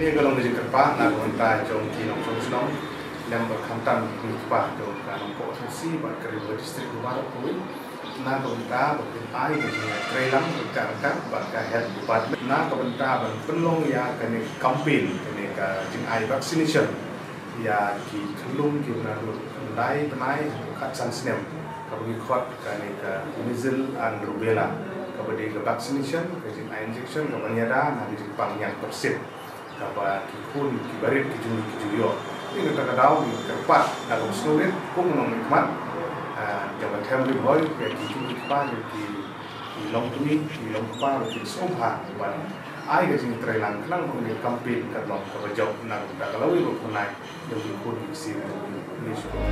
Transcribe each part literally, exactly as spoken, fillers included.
Kane ka long ka jingkyrpad na ka bynta jong ki nongshong shnong, lem bad khamtam ki kpa jong ka Nongpoh Shnong bad ka Ri Bhoi District baroh kawei. Na ka bynta ba kin ai ka jingtreilang ryngkat ryngkat bad ka health department. Na ka bynta ban pynlong ïa kane ka campaign, kane ka jingai vaccination ïa ki khyllung kiba naduh khyndai bnai haduh khatsan snem, kaba ngi khot kane ka measles and rubella, kaba dei ka vaccination, ka jingai injection kaba ïada na ka jingpang ñiangpersit, kaba ki khun kiba rit ki jong ngi ki ju ïoh. Te kata ka daw ngi kyrpad da ka sngewrit kum u nongmihkhmat, ah, jong ka them Ri Bhoi, ïa ki jong ngi ki kpa, ïa ki, ki longkmie, ki longkpa, ïa ki sngewbha ban ai ka jingtreilang khnang ba kane ka campaign kan long kaba jop na ka bynta ka lawei ba pynlait jong ki khun ki ksiew jong ngi. Khublei shibun.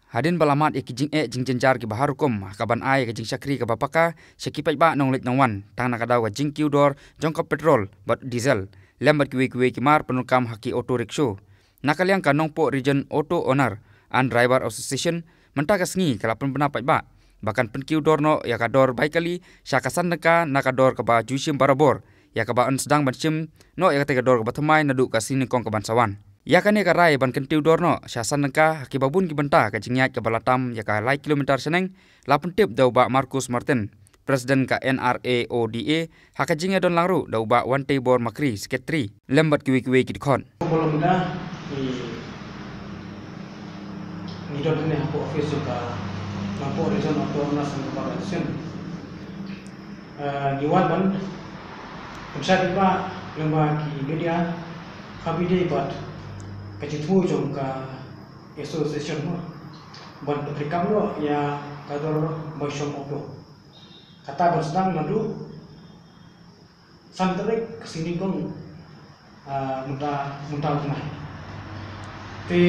Hadien ba la mad ïa ki jingeh jingjynjar kiba har rukom ha kaban ai ïa ka jingshakri kaba paka sha ki paidbah nongleit nongwan, tang na ka daw ka jingkiew dor jong ka petrol bad diesel, lem bad kiwei kiwei ki mar pyndonkam ha ki auto rickshaw. Na ka liang ka Nongpoh Region Auto Owner and Driver Association mynta ka sngi ka la pynbna paidbah ba kan pynkiew dor noh ïa ka dor bai kali sha ka san tyngka na ka dor kaba ju shim barabor, ïa kaba yn sdang ban shim noh ïa katei ka dor kaba thymmai naduh ka sngi nyngkong kaban sa wan. Ïa kane ka rai ban kyntiew dor noh sha san tyngka ha kiba bun ki bynta, ka jingïaid kaba la tam ïa ka lai kilometer shaneng, la pyntip da u Bah Marcus Martin, President ka N R A O D A, ha ka jingïadon lang ruh da u Bah Wantebor Makri, Secretary, lem bad kiwei kiwei ki dkhot. Kumba long mynta, ngi, ngi don hangne hapoh office jong ka Nongpoh Region Auto Owners and Driver Association. Eh, ngi wan ban pynshai paidbah lyngba ki media, ha kaba ïadei bad ka jingthmu jong ka association mo, ban pyntreikam noh ïa ka dor bai shong auto. Kata ban sdang naduh san tarik ka sngi nyngkong, ah, mynta, mynta u bnai. Te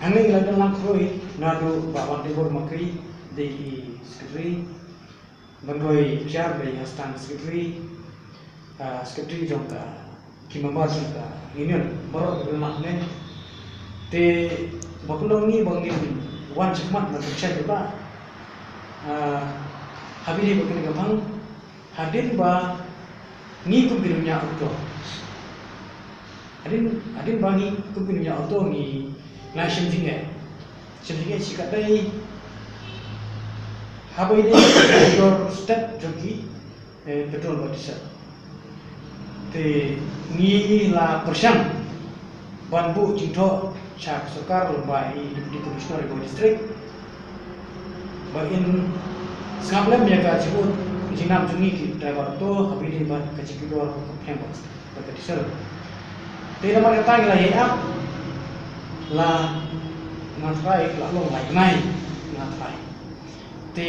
hangne ngi la don lang khroi naduh Bah Wantebor Makri, dei i Secretary, Bynroi Psiar, dei i Assistant Secretary, ah, Secretary jong ka, ki member jong ka Union baroh kiba don hangne. Te ba kumno ngi ba ngin wan shakhmat ban pynshai paidbah, ah, ha kaba ïadei bad kane ka phang, hadien ba ngi kum ki nongñiah auto, hadien, hadien ba ngi kum ki nongñiah auto ngi, ngi la shim jingeh, shim jingeh shi katdei ha kaba ïadei bad ka dor stet jong ki, eh, petrol bad diesel. Te ngi la pyrshang ban buh jingthoh sha ka sorkar lyngba i Deputy Commissioner Ri Bhoi District ba in sngap lem ïa ka jingud jingnam jong ngi ki driver auto ha kaba ïadei bad ka jingkiew dor ka pynïang bad ka diesel. Te namar kata ngi la ïaid ap la, nga trai, la long lai bnai nga trai. Te,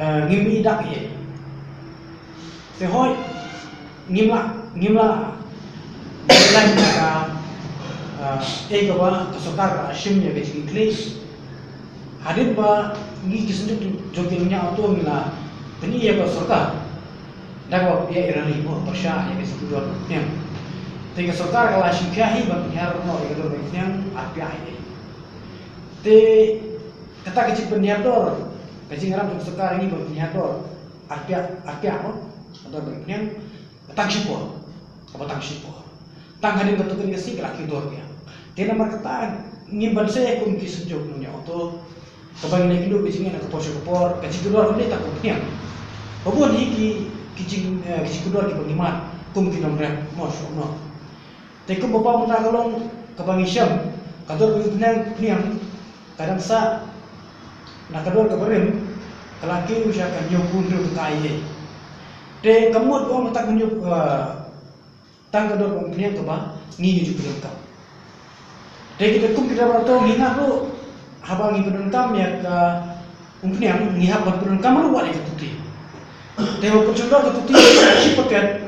eh, ngim ïohi dak ïa. Te hooid, ngim lah, ngim lah ban lait na ka, eh, eh, kaba ka sorkar ka shim ïa ka jingkitkhlieh. Hadien ba ngi ki synjuk jong ki nongñiah auto ngi la pyni ïa ka sorkar da kaba pynïaid rally mo, pyrshah ïa ka jingkiew dor ka pynïang. Te ka sorkar ka la shim khia hi ban pynhiar noh ïa ka dor ka pynïang arphiah hi. Te kata ka jingpynhiar dor, ka jingïarap jong ka sorkar ïa ngi ban pynhiar dor arphiah, arphiah mo, ka dor ba pynïang, ka tang shipor, kaba tang shipor. Tang hadien katto katne ka sngi ka la kiew dor biang. Te namar kata ngim banse kum ki synjuk nongñiah auto, kaba ngi la ïakynduh ka jingeh na ka por sha ka por, ka jingkiew dor kam dei tang ka pynïang. Ba bun hi ki, ki jing, eh, ki jingkiew dor kiba ngi mad kum ki nongrep mo, shuh noh. Te kumba mynta ka long kaba ngi shem, ka dor ba ngi pynïang, pynïang, ka dang sah na ka dor kaba rim, ka la kiew sha ka hynñiewphew hynriew tyngka ei ei. Te ka mut ba ong tang ka hynñiew, eh, tang ka dor ba ngi pynïang kaba ngi, ngi ju pynïang ka. Te kita kum kita ba to ngi ngeit ruh haba ngi pyndonkam ïa ka umpynïang ngi hap ban pyndonkam ruh wat ïa ka tuti. Te ba pynshong dor ka tuti shi paket.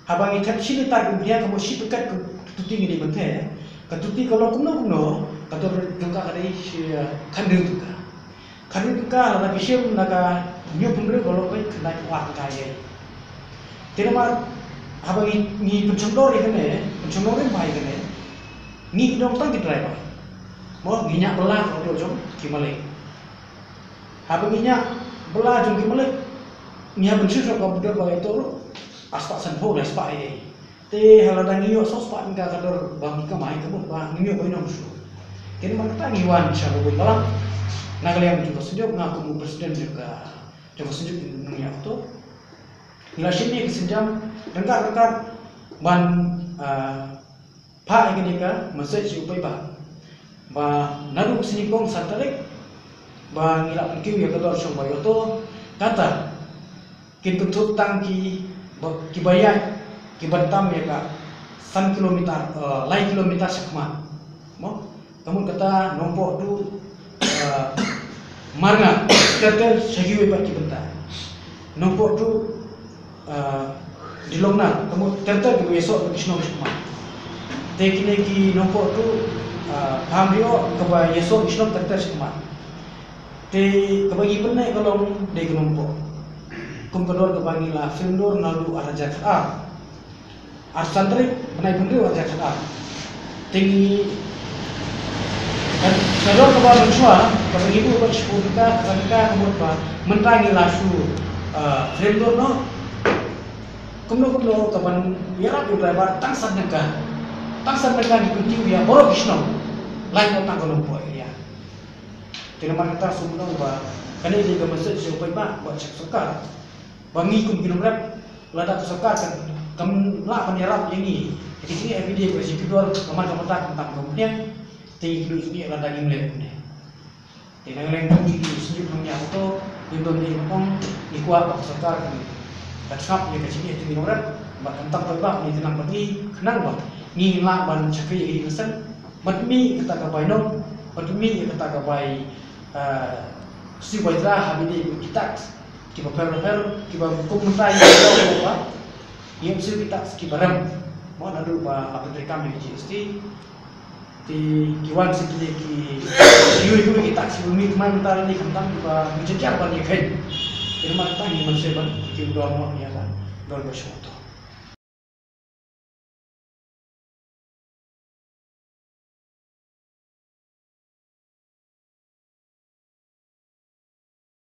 Haba ngi thep shi litar ka umpynïang ka mut shi paket ka tuti ngi dei ban thep. Ka tuti ka long kumno kumno, ka dor jong ka ka dei shi, eh, khathynriew tyngka. Khathynriew tyngka lada phi shim na ka hynñiewphew hynriew ka long peit khyndai phew ar tyngka ei ei. Te namar haba ngi, ngi pynshong dor ïa kane, pynshong dor rim bha ïa kane, ngi ki don tang ki driver. Mo, ngi ñiah bylla ka auto jong ki Malik. Haba ngi ñiah bylla jong ki Malik, ngi hap ban shu shu ka bordor ba ïa to ruh ar spah sanphew, lai spah ei. Te ha lada ngi ïoh saw spah tyngka ka dor ba ngi kamai, ka mut ba ngim ïoh ba ïoh shuh. Te namar kata ngi wan sha ka bun balang. Na ka liang jong ka Synjuk, nga kum u president jong ka, jong ka Synjuk Nongñiah Auto, ngi la shim ïa ka sienjam ryngkat ryngkat ban, ah, phah ïa kane ka message sha u paidbah ba naduh ka sngi nyngkong, san tarik, ba ngi la pynkiew ïa ka dor shong ba ïoh to. Kata kin kynthup tang ki ba, ki ba ïaid, ki ban tam ïa ka san kilometer, eh, lai kilometer shakhmat. Mo, ka mut kata Nongpoh to, eh, Marngar, ter ter sha kiwei pat ki bynta. Nongpoh to, eh, Dilongnal, ka mut ter ter kiba ïasoh ki shnong shakhmat. Te kine ki Nongpoh to, eh, Pamriok, kaba ïasoh ki shnong ter ter shakhmat. Te kaba ngi pynneh ka long dei ka Nongpoh. Kum ka dor kaba ngi la frame dor naduh ar hajar khatar, ar san tarik bnai Pynriew ar hajar khatar. Te ngi, ka dor kaba mynshuwa kaba ngi buh ba shiphew tyngka, ka san tyngka, ka mut ba mynta ngi la shu, ah, frame dor noh. Kumno kumno kaban ïarap ïa u driver tang san tyngka. Tang san tyngka ngi pynkiew ïa baroh ki shnong, lait noh tang ka Nongpoh area. Te namar kata shu ong ba kane dei ka message sha u paidbah bad sha ka sorkar, ba ngi kum ki nongrep, lada ka sorkar kan, kam lah ban ïarap ïa ngi, ïa ka jingeh everyday, ka jingkyrduh ka mar ka mata, khamtam ka umphniang, te ngi kyrduh jingeh lada ngim leh kumne. Te na ka liang jong ngi ki Synjuk Nongñiah Auto, ngim don ei ei ban ong, ngi kwah ba ka sorkar kan, kan sngap ïa ka jingeh jong ngi nongrep bad khamtam paidbah, ngi kynang bad ngi, khnang ba ngin lah ban shakri ïa ka jingïaseng. Bad mih kata ka bainong, bad mih kata ka bai, eh, siew bai tra ha ba ïadei bad ki tax kiba pher pher, kiba kum mynta ïa ka ba ïa siew ki tax kiba rem. Mo, naduh ba la pyntreikam ïa ka G S T. Te ki wan sa ki, ki, ki ïoh ïa ki tax kiba mih thymmai mynta lane, khamtam kiba mih jynjar ban ïa kheiñ. Te namar kata ngi mynsiem ban ki dor mo ïa ka dor ba shong to.